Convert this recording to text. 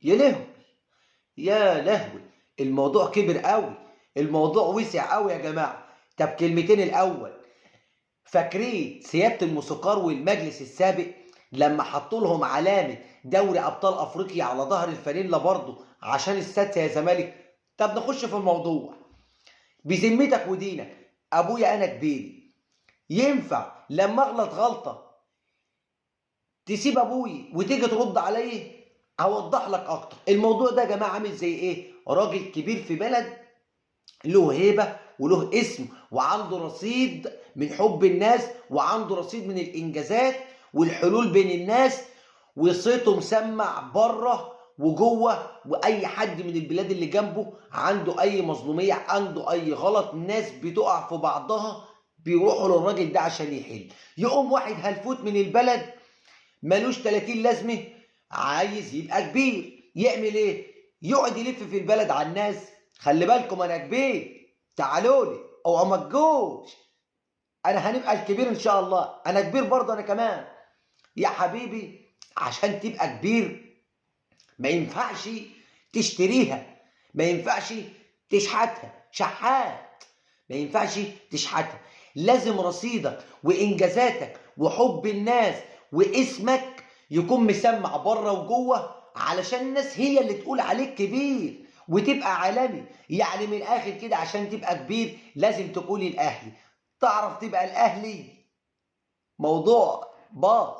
يا لهوي، يا لهوي، الموضوع كبر قوي، الموضوع وسع قوي يا جماعة. طب كلمتين الاول. فاكرين سيادة الموسيقار والمجلس السابق لما حطوا لهم علامة دوري ابطال افريقيا على ظهر الفانيلا برضه عشان السادسة يا زمالك؟ طب نخش في الموضوع. بذمتك ودينك ابويا انا كبير، ينفع لما اغلط غلطه تسيب ابوي وتيجي ترد عليا؟ اوضح لك اكتر. الموضوع ده يا جماعة عامل زي ايه؟ راجل كبير في بلد له هيبة وله اسم وعنده رصيد من حب الناس وعنده رصيد من الانجازات والحلول بين الناس، وصيته مسمع بره وجوه، واي حد من البلاد اللي جنبه عنده اي مظلوميه، عنده اي غلط، ناس بتقع في بعضها بيروحوا للراجل ده عشان يحل. يقوم واحد هلفوت من البلد ملوش 30 لازمه، عايز يبقى كبير، يعمل ايه؟ يقعد يلف في البلد على الناس، خلي بالكم انا كبير، تعالوا لي، اوعوا ما تجوش، انا هنبقى الكبير ان شاء الله، انا كبير برضه انا كمان. يا حبيبي عشان تبقى كبير ما ينفعش تشتريها، ما ينفعش تشحتها شحات، ما ينفعش تشحتها، لازم رصيدك وانجازاتك وحب الناس واسمك يكون مسمع بره وجوه علشان الناس هي اللي تقول عليك كبير وتبقى عالمي. يعني من الاخر كده عشان تبقى كبير لازم تكون الاهلي. تعرف تبقى الاهلي؟ موضوع باظ.